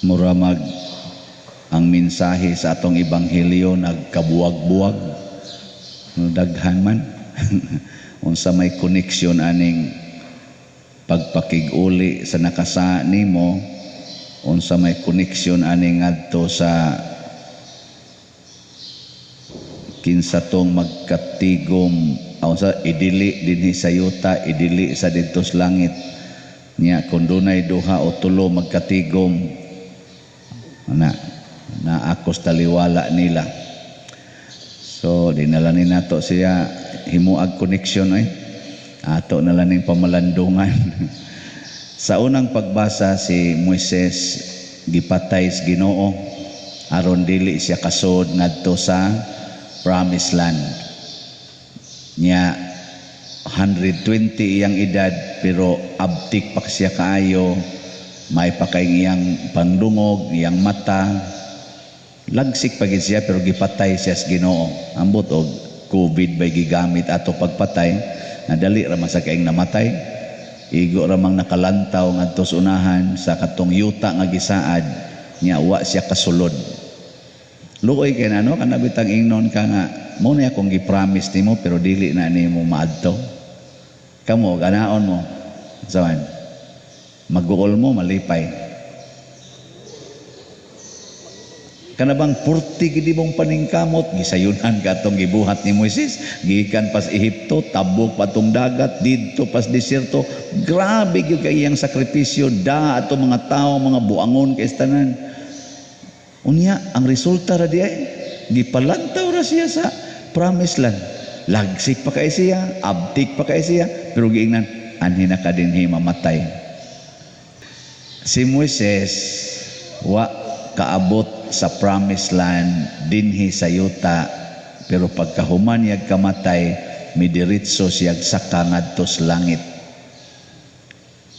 Mura mag ang mensahe sa atong ebanghelyo nagkabuwag-buwag. Daghan man. Unsa may connection aning pagpakig-uli sa nakasa nimo? Unsa may connection ani ngadto sa kinsa tong magkatigom, unsa idili dinhi sa yuta, idili sa didto sa langit? Nya kung dunay duha o tulo magkatigom na na akos taliwala nila. So di na lang ni nato siya himuag connection ay ato na lang ning pamalandungan. Sa unang pagbasa, si Moises gipatay sa Ginoo aron dili siya kasod ngadto sa promised land. Nya 120 iyang edad pero abtik pa siya kaayo, may pa kay iyang pangdungog, iyang mata. Lagsik pa gid siya pero gipatay siya sa Ginoo. Ambot og COVID bay gigamit ato pagpatay, nadali ra man sa kaing namatay. Igo ra mang nakalantaw ngadto sa unahan sa katong yuta nga gisaad nya wa siya kasulod. Luoy kay na, no, kana bitang ingnon ka nga mo na akong gi-promise nimo pero dili na nimo maadto. Kamo ganaon mo. Sawan. Maguol mo, malipay. Kana bang purti gid mong paningkamot, gisayunan ka atong gibuhat ni Moises, gikan pas Ehipto, tabok pa atong dagat, didto pas desierto. Grabe gyud kay iyang sakripisyo da ato mga tawo, mga buangon kay tanan. Unya ang resulta ra di ay gipalantaw ra siya sa promised land. Lagsik pa kay siya, abtik pa kay siya, pero giingnan anhi na ka dinhi mamatay. Si Moises wa kaabot sa promised land dinhi sa yuta, pero pagkahuman niyag kamatay, midiretso siyag saka ngadto sa langit,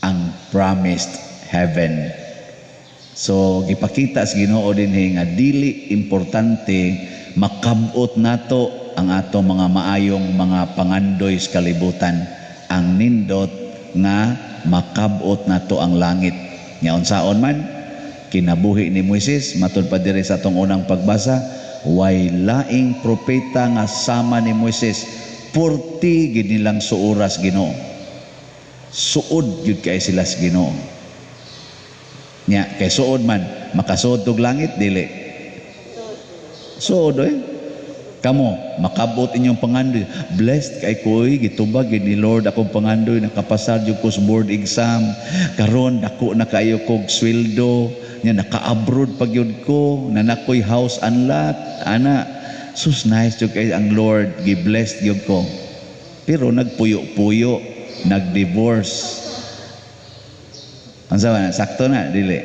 ang promised heaven. So gipakita sa Ginoo dinhi nga dili importante makabot nato ang ato mga maayong mga pangandoy sa kalibutan. Ang nindot nga makabot nato ang langit. Nya unsaon man kinabuhi ni Moises, matud pa diri sa atong unang pagbasa, way laing propeta nga sama ni Moises, purti gid nilang suoras Ginoo. Suod gyud kay sila sa Ginoo. Nya kay suod man, makasuod og langit, dili? Suod oy. Kamo, makabot inyong pangandoy. Blessed kay koy, gitubag gid ni Lord akong pangandoy, nakapasar jud ko sa board exam. Karon dako na kayo kog sweldo, nya naka-abroad pa gyud ko, nanakoy house and lot, ana. Sus, nice jud kay ang Lord, gi-blessed gyud ko. Pero nagpuyo-puyo, nag-divorce. Ang sawa na, sakto na, dili?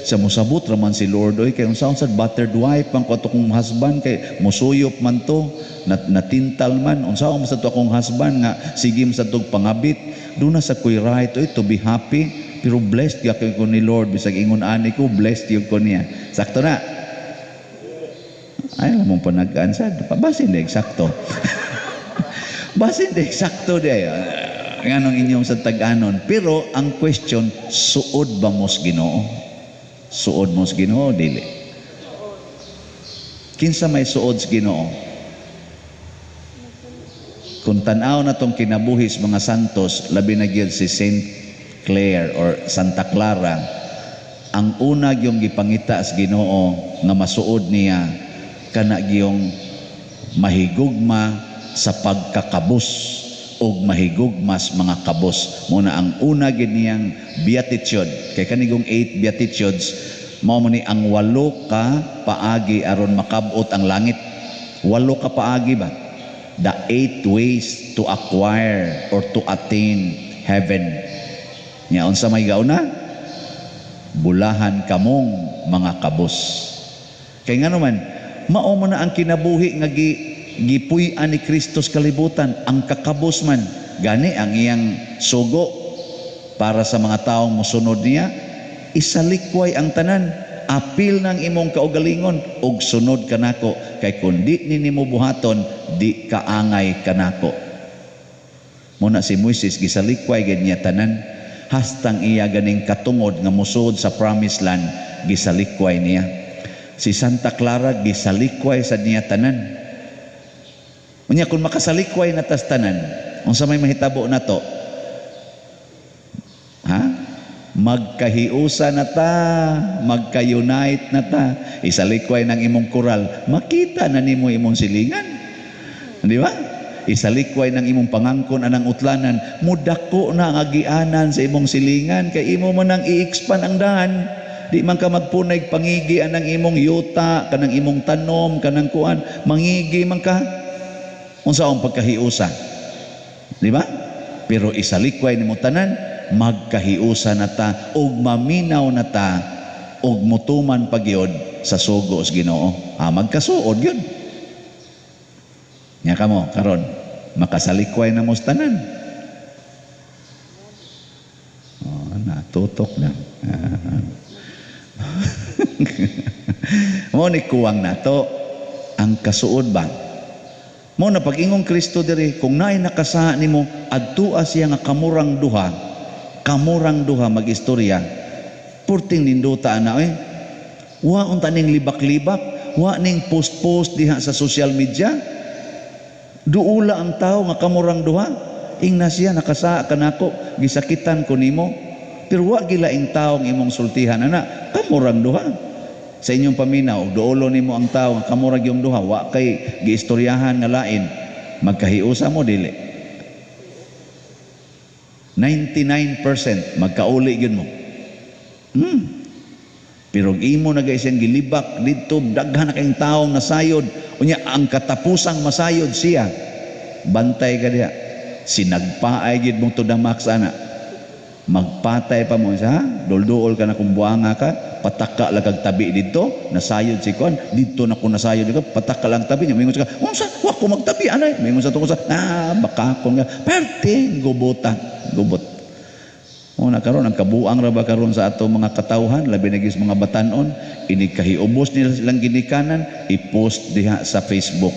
Sa musabot raman si Lord oy, kay unsa sa battered wife man ko ato kong husband, kay musuyop man to, natintal man, unsa man sa to akong husband nga sige man sa tog pangabit, duna sa koy right oy to be happy, pero blessed gyud ko ni Lord, bisag ingon ani ko, blessed gyud ko niya. Sakto na? Ay, alam mong panagaan sa basin di eksakto, basin di eksakto di ay nganong inyong sa tag-anon. Pero ang question, suod ba mo sa Ginoo? Suod mo sa Ginoo, dili? Kinsa may suod sa Ginoo? Kung tan-aw na tong kinabuhi sa mga santos, labi na gyud si Saint Clare or Santa Clara, ang una gyung gipangita sa Ginoo nga masuod niya kana gyung mahigugma sa pagkakabus og mahigugmas mga kabos. Muna ang una gid niyang beatitude, kay kanigong 8 beatitudes, mao man ni ang 8 ka paagi aron makabot ang langit. 8 ka paagi ba? The 8 ways to acquire or to attain heaven. Nya unsa may gauna? Bulahan kamong mga kabos. Kay ngano man, mao man na ang kinabuhi nga gipuy-an ni Kristo sa kalibutan, ang kakabos man. Gani ang iyang sugo para sa mga taong mosunod niya, isalikway ang tanan, apil ng imong kaugalingon ug sunod kanako, kay kun di ni nimo buhaton, di kaangay kanako. Muna si Moises gisalikway gid niya tanan hastang iya ganing katungod nga mosuod sa promised land. Gisalikway niya. Si Santa Clara, gisalikway sa niya tanan. Unya kung makasalikway na tas tanan, unsa may mahitabo nato? Ha? Magkahiusa na ta, magka-unite na ta. Isalikway ng imong koral, makita na nimo imong silingan. Di ba? Isalikway ng imong pangangkon anang utlanan, mudako na ang agianan sa imong silingan kay imo man ang i-expand ang dahan. Di man ka magpunay pangigi anang imong yuta, kanang imong tanom, kanang kuan, mangigi man ka. Unsa ang pagkahiusa? Di ba? Pero isalikway nimo tanan, magkahiusa na ta ug maminaw na ta ug mutuman pagyod sa sugo sa Ginoo. Ah, magkasuod yun. Nya kamo karon makasalikway na mo sa tanan. Oh, natutok na. Mo ni kuwang nato ang kasuod ba? Mo na pag-ingong Kristo diri, kung naay nakasa nimo, adtua siya nga kamurang duha magistorya. Purting ninduta ana oy. Wa unta ning libak-libak, wa ning post-post diha sa social media. Duula ang tao nga kamurang duha. Ingna siya nakasa kanako, gisakitan ko nimo. Pero wa gilaing taong imong sultihan ana, kamurang duha. Sa inyong paminaw, duolo nimo ang tao nga kamurag yung duha, wa kay giistoryahan nga lain, magkahiusa mo dili. 99% magkauli gyud mo. Pero imo na guys siyang gilibak didto, daghan na kayong taong nasayod. Unya ang katapusang masayod siya. Bantay ka diha. Sinagpaay gid mong to the max ana. Magpatay pa mo sa dulduol ka na kung buanga ka, pataka lang kag tabi didto, nasayod si kon, didto na ko nasayod dito, pataka lang tabi niya. Mingon siya, unsa wa ko magtabi anay. Mingon sa tuko sa baka ko nga perting gubuta, gubot. Una karon ang kabuang ra ba karon sa ato mga katawhan, labi na gyud mga batan-on, inig kahiubos nila silang ginikanan, i-post diha sa Facebook.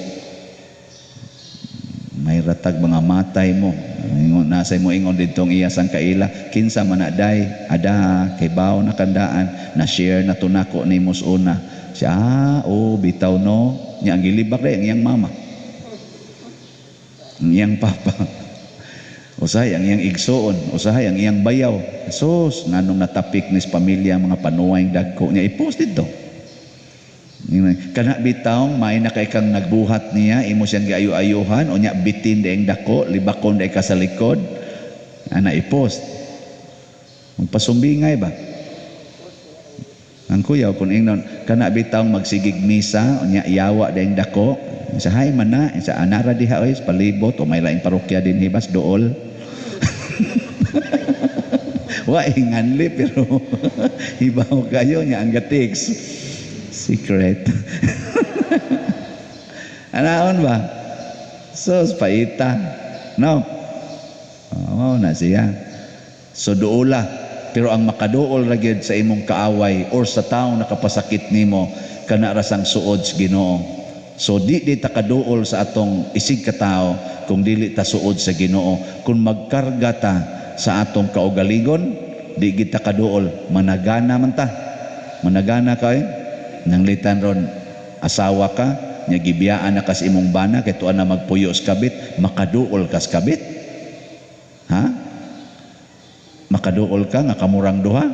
May ratag mga matay mo. Ingon nasa mo ingon didtong iya sang kaila, kinsa man aday, ada kay bawo na kandaan, na share na tunako nimo una. Siya, oh bitaw no, nya ang gilibak day ang iyang mama. Ang iyang papa. Usahay ang iyang igsuon, usahay ang iyang bayaw. Sus, nganong natapik nis pamilya mga panuway dagko niya i-post didto. Kana bitaw may na kay kang nagbuhat niya, imo siyang giayo-ayuhan, unya bitin daing dako, libakon day ka sa likod, ana i-post. Magpasumbingay ba? Ang kuyaw kung ingnon kana bitaw magsigig misa, unya yawa daing dako, sa hay man na, sa anara diha oy palibot o may laing parokya din hibas dool. Wa inganli pero hibaw kayo niya ang gatiks. Secret. Anaon ba? Sus, paita. No? Oo, na siya. So, duola. Pero ang makaduol ra gyud sa imong kaaway or sa taong nakapasakit nimo, kana ra sang suod sa Ginoo. So, di ta kaduol sa atong isig katao kung dili ta suod sa Ginoo. Kung magkarga ta sa atong kaugalingon, di kita kaduol. Managana man ta. Managana ka eh. Nanglitan ron asawa ka, nya gibiyaan na kas imong bana kay tuan na magpuyo sa kabit, makaduol kas kabit. Ha? Makaduol ka nga kamurang duha?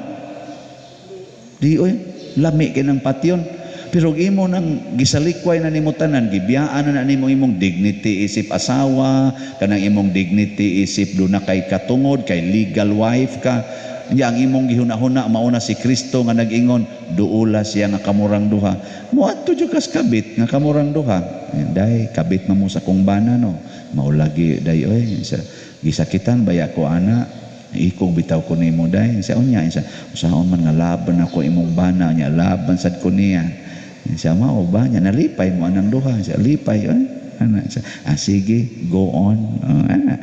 Di oy, lami kay nang patyon. Pero imo nang gisalikway na nimo tanan, gibiyaan na nimo imong dignity isip asawa, kanang imong dignity isip duna kay katungod, kay legal wife ka. Nya ang imong gihuna-huna mauna si Kristo nga nag-ingon, duula siya nga kamurang duha. Moadto jud kas kabit nga kamurang duha. Day kabit man mo sa kong bana no. Maulagi day oy, sa gisakitan baya ko ana. Ikog bitaw ko nimo day. Sa unya sa usaon man nga laban ako imong bana nya, laban sad ko niya. Sa mao ba nya nalipay mo anang duha, sa lipay oy. Ana sa sige, go on. Oh, ana.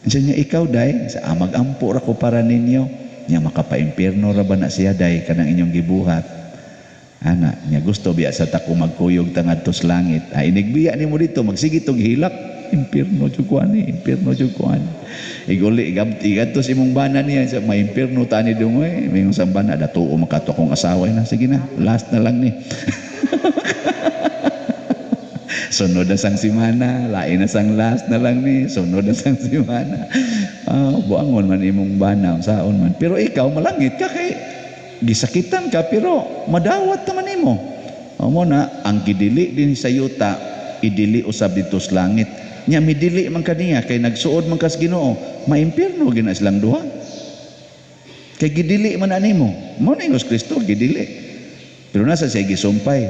Sa niya, ikaw day, sa magampo ra ko para ninyo. Nya makapaimpierno ra ba na siya day kanang inyong gibuhat. Ana, nya gusto biya sa tako magkuyog ta ngadto sa langit. Ay inigbiya nimo dito, magsige tog hilak. Impierno jud ko ani, impierno jud ko ani. Iguli igadto sa imong bana niya sa maimpierno ta ni dungoy. Mingon sa bana, "Datuo makato akong asawa na. Sige na, last na lang ni." Sunod na sang simana, lain na sang last na lang ni, sunod na sang simana. Ah, buangon man imong bana, saon man. Pero ikaw malangit ka kay gisakitan ka pero madawat naman nimo. Mao na ang gidili din sa yuta, idili usab didto sa langit. Nya midili man kaniya kay nagsuod man kas Ginoo, maimpierno gina silang duha. Kay gidili man animo. Mao na Hesus Kristo gidili. Pero nasa siya gisumpay,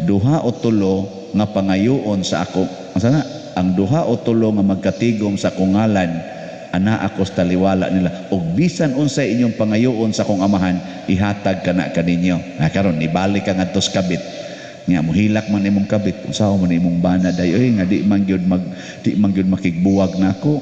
duha o tulo nga pangayoon sa ako. Asa na? Ang duha o tulo nga magkatigom sa akong ngalan, ana ako sa taliwala nila. Og bisan unsay inyong pangayoon sa akong Amahan, ihatag kana kaninyo. Na karon ibalik ka ngadto sa kabit. Nya mohilak man imong kabit, unsaon man imong bana day oy nga di man gyud makigbuwag nako.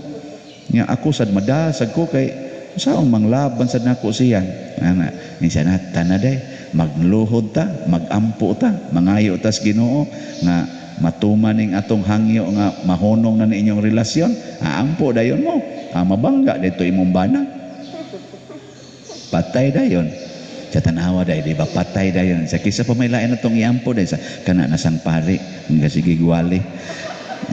Nya ako sad madasag ko kay unsaon manglaban sad nako siya. Ana, ni siya na tanaday magluhod ta, magampo ta, mangayo ta sa Ginoo nga matuman ning atong hangyo nga mahunong na ni inyong relasyon, aampo dayon mo. Ah, mabangga dito imong bana. Patay dayon. Sa tanawa day, di ba? Patay dayon. Sa kisa pa may lain na tong iampo day sa kana na sang pari nga sige gwali.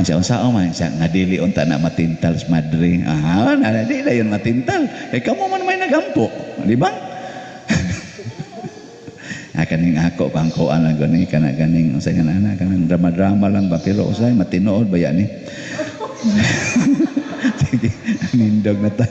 Sa unsa man siya nga dili unta na matintal sa madre. Ah, na di dayon matintal. Eh kamo man may nagampo, di ba? Ah, kaning ako pangkuan lang gani kana ganing unsa nga ana kanang drama-drama lang ba, pero usay matinuod ba yani? Sige, nindog na ta.